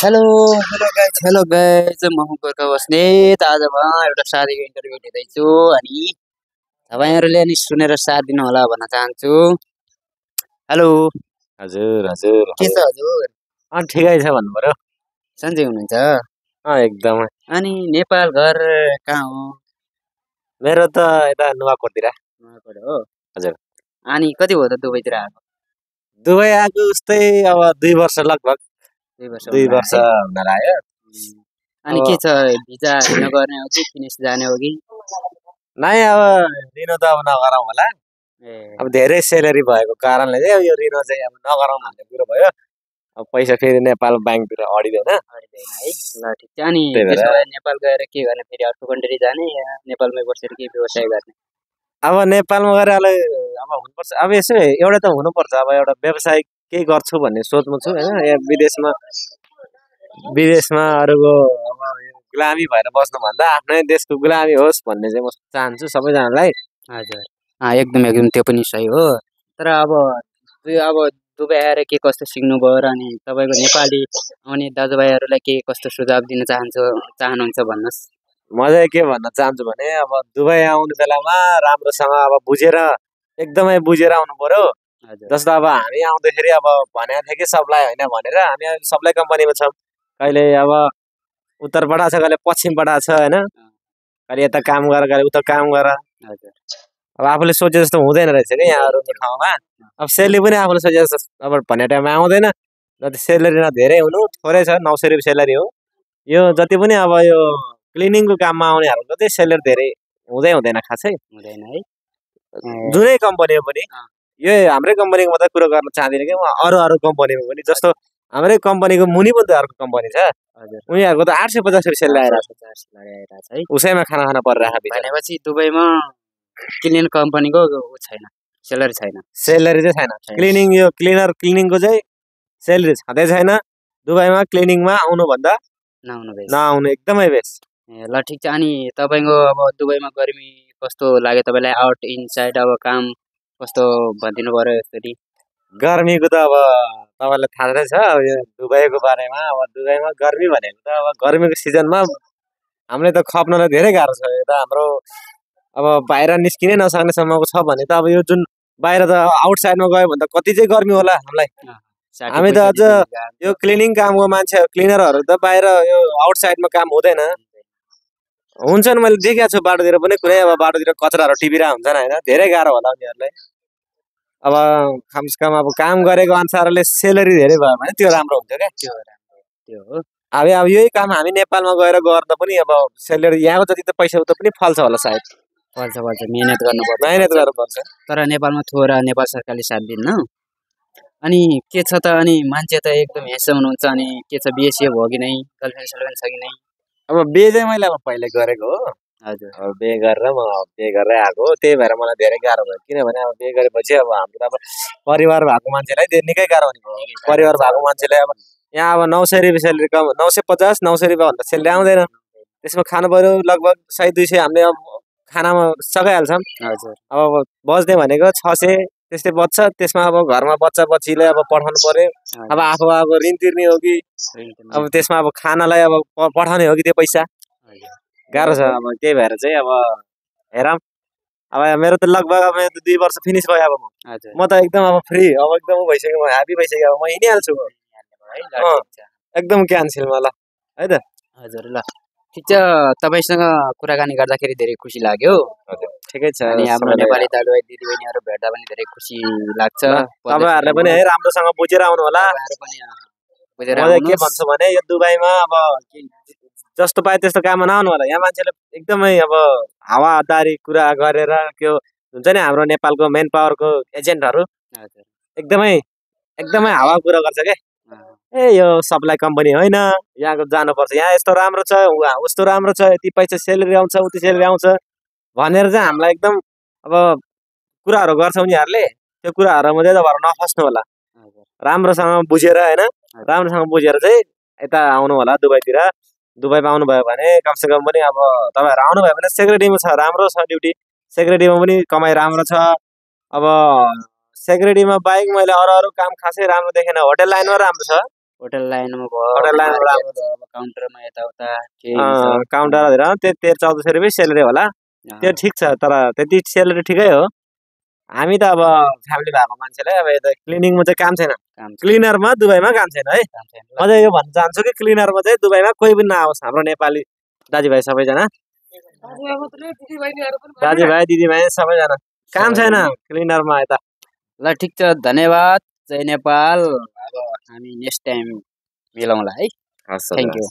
Hello hello guys म हुँ गोर्खा बस्नेत। आज म एउटा साथीको इन्टरभ्यू लिँदैछु अनि तपाईँहरूले नि सुनेर साथ दिनु होला भन्न चाहन्छु। हेलो, हजुर हजुर के छ हजुर? ठिकै छ भन्नु पर्यो। सन्चै हुनुहुन्छ? एकदमै। अनि नेपाल घर कहाँ हो? मेरो त यता नुवाकोटतिर। नुवाकोट हो। हजुर। अनि कति भयो त दुबईतिर आएको? दुबई आएको उस्तै अब 2 वर्ष लगभग 2 होला वर्ष है। हुन लाग्यो। अनि के अब छ, भिजा रिन्यू गर्ने हो कि फिनिस जाने हो कि? नाइ अब रिनो त अब नगरौँ होला। ए अब धेरै सेलेरी भएको कारणले चाहिँ अब यो रिनो चाहिँ अब नगरौँ भन्ने कुरो भयो। अब पैसा फेरि नेपाल ब्याङ्कतिर अडिँदैन। अडिँदैन है। ल ठिक छ। अनि त्यही भएर त्यसो भए नेपाल गएर के गर्ने, फेरि अर्को कन्ट्री जाने या नेपालमै बसेर के व्यवसाय गर्ने? अब नेपालमा गएर अब हुनुपर्छ। अब यसो एउटा त हुनुपर्छ। अब एउटा व्यवसाय केही गर्छु भन्ने सोचमा छु होइन। विदेशमा अरूको अब यो गुलामी भएर बस्नुभन्दा आफ्नै देशको गुलामी होस् भन्ने चाहिँ म चाहन्छु सबैजनालाई। हजुर। एकदम एकदम त्यो पनि सही हो। तर अब दुबई आएर के कस्तो सिक्नुभयो र अनि तपाईँको नेपाली आउने दाजुभाइहरूलाई के कस्तो सुझाव दिन चाहनुहुन्छ भन्नुहोस्। म चाहिँ के भन्न चाहन्छु भने अब दुबई आउने बेलामा राम्रोसँग अब एकदमै बुझेर आउनु पर्यो। हजुर जस्तो अब हामी आउँदाखेरि अब भनेको थियो कि सप्लाई होइन भनेर, हामी सप्लाई कम्पनीमा छौँ। कहिले अब उत्तर पठाएको छ, कहिले पश्चिम पठाएको छ होइन। कहिले यता काम गर, कहिले उता काम गर। हजुर अब आफूले सोचे जस्तो हुँदैन रहेछ क्या यहाँ अरूको ठाउँमा। अब सेलेरी पनि आफूले सोचे जस्तो अब भन्ने टाइममा आउँदैन। जति सेलेरी न धेरै हुनु, थोरै छ, 900 रुपियाँ सेलेरी हो। यो जति पनि अब यो क्लिनिङको काममा आउनेहरूको चाहिँ सेलेरी धेरै हुँदैन खासै। हुँदैन है। जुनै कम्पनीमा पनि यो हाम्रै कम्पनीको मात्रै कुरो गर्न चाहदिनँ कि म अरू कम्पनीमा पनि। जस्तो हाम्रै कम्पनीको मुनि पनि त अर्को कम्पनी छ। हजुर उनीहरूको त 850 रुपियाँ सेलेरी आइरहेको छ। है। उसैमा खाना परिरहेको छ। भनेपछि दुबईमा क्लिन कम्पनीको छैन, सेलरी छैन। सेलेरी चाहिँ छैन। यो क्लिनिङको चाहिँ सेलेरी छँदै छैन। दुबईमा क्लिनिङमा आउनुभन्दा नआउनु एकदमै बेस्ट। ल ठिक छ। अनि तपाईँको अब दुबईमा गर्मी कस्तो लाग्यो तपाईँलाई? आउट इनसाइड अब काम कस्तो भनिदिनु पऱ्यो यसरी? गर्मीको त अब तपाईँलाई थाहा नै छ अब यो दुबईको बारेमा। अब दुबईमा गर्मी भनेको त अब गर्मीको सिजनमा हामीले त खप्नलाई धेरै गाह्रो छ। यता हाम्रो अब बाहिर निस्किनै नसक्ने सम्मको छ भने त अब यो जुन बाहिर त आउटसाइडमा गयो भने त कति चाहिँ गर्मी होला हामीलाई। हामी त अझ यो क्लिनिङ कामको मान्छे क्लिनरहरू त बाहिर यो आउटसाइडमा काम हुँदैन। हुन्छन्, मैले देखेको छु बाटोतिर पनि कुनै अब बाटोतिर कचराहरू टिपिरहेको हुन्छन् होइन। धेरै गाह्रो होला उनीहरूलाई। अब कमसेकम अब काम गरेको अनुसारले सेलेरी धेरै भयो भने त्यो राम्रो हुन्थ्यो क्या। त्यो हो। अब यही काम हामी नेपालमा गएर गर्दा पनि अब सेलेरी यहाँको जति त पैसा उता पनि फल्छ होला सायद। फल्छ मिहिनेत गर्नुपर्छ। तर नेपालमा थोरा नेपाल सरकारले साथ दिन्न। अनि के छ त, अनि मान्छे त एकदम हेसो हुनुहुन्छ। अनि के छ, बिहे सिहे भयो कि नै? गर्लफ्रेन्ड सर्लफ्रेन्ड छ कि नै? अब बिहे चाहिँ मैले अब पहिले गरेको हो। हजुर। अब बिहे गरेरै आएको हो। त्यही भएर मलाई धेरै गाह्रो भयो। किनभने अब बिहे गरेपछि अब हाम्रो अब परिवार भएको मान्छेलाई निकै गाह्रो हुने भयो। परिवार भएको मान्छेले अब यहाँ अब 900 रुपियाँ सेलेरी, 950 900 रुपियाँ भन्दा सेलेरी आउँदैन। त्यसमा खानु पर्यो लगभग 100-200 हामीले अब खानामा सघाइहाल्छौँ। हजुर। अब बज्ने भनेको 600 त्यस्तै बच्छ। त्यसमा अब घरमा बच्चा बच्चीलाई अब पठाउनु पर्यो। अब आफू अब ऋण तिर्ने हो कि अब त्यसमा अब खानालाई अब पठाउने हो कि त्यो पैसा गाह्रो छ। अब त्यही भएर चाहिँ अब हेरौँ। अब मेरो त लगभग अब 2 वर्ष फिनिस भयो। अब म त एकदम अब फ्री, अब एकदम भइसक्यो, म ह्याप्पी भइसक्यो। अब म हिँडिहाल्छु एकदम क्यान्सल ल है त। हजुर ल ठिक छ। तपाईँसँग कुराकानी गर्दाखेरि धेरै खुसी लाग्यो। ठिकै छ। अनि हाम्रो नेपाली दाजुभाइ दिदीबहिनीहरू भेट्दा पनि धेरै खुसी लाग्छ। तपाईँहरूले पनि है राम्रोसँग बुझेर आउनु होला। म के भन्छु भने यो दुबईमा अब जस्तो पाए त्यस्तो काममा नआउनु होला। यहाँ मान्छेले एकदमै अब हावादारी कुरा गरेर त्यो हुन्छ नि हाम्रो नेपालको मेन पावरको एजेन्टहरू एकदमै हावा कुरा गर्छ क्या। यो सप्लाई कम्पनी होइन, यहाँको जानुपर्छ, यहाँ यस्तो राम्रो छ, उस्तो राम्रो छ, यति पैसा सेलेरी आउँछ, उति सेलेरी आउँछ भनेर चाहिँ हामीलाई एकदम अब कुराहरू गर्छ उनीहरूले। त्यो कुराहरूमा चाहिँ तपाईँहरू नफस्नु होला। राम्रोसँग बुझेर होइन, राम्रोसँग बुझेर चाहिँ यता आउनु होला दुबईतिर। दुबईमा आउनुभयो भने कमसेकम पनि अब तपाईँहरू आउनुभयो भने सेक्युरिटीमा छ, राम्रो छ ड्युटी। सेक्युरिटीमा पनि कमाइ राम्रो छ। अब सेक्युरिटीमा बाहेक मैले अरू काम खासै राम्रो देखेन। होटेल लाइनमा राम्रो छ, होटल लाइनमा भयो होटल लाइनबाट market भयो, अब काउन्टरमा यताउता केही हुन्छ काउन्टर 13-1400 रुपियाँ सेलेरी होला त्यो ठिक छ तर त्यति सेलेरी ठिकै हो हामी त अब फ्यामिली भएको मान्छेलाई अब यता क्लिनिङमा चाहिँ काम छैन काम छ, क्लिनरमा दुबईमा काम छैन है काम छैन। म चाहिँ यो भन्न चाहन्छु कि क्लिनरमा चाहिँ दुबईमा कोही पनि नआओस् हाम्रो नेपाली दाजुभाइ सबैजना दाजुभाइ दिदीभाइ सबैजना काम छैन क्लिनरमा यता ल ठिक छ धन्यवाद जय नेपाल अब हामी नेक्स्ट टाइम मिलाउँला है हस् थ्याङ्क यू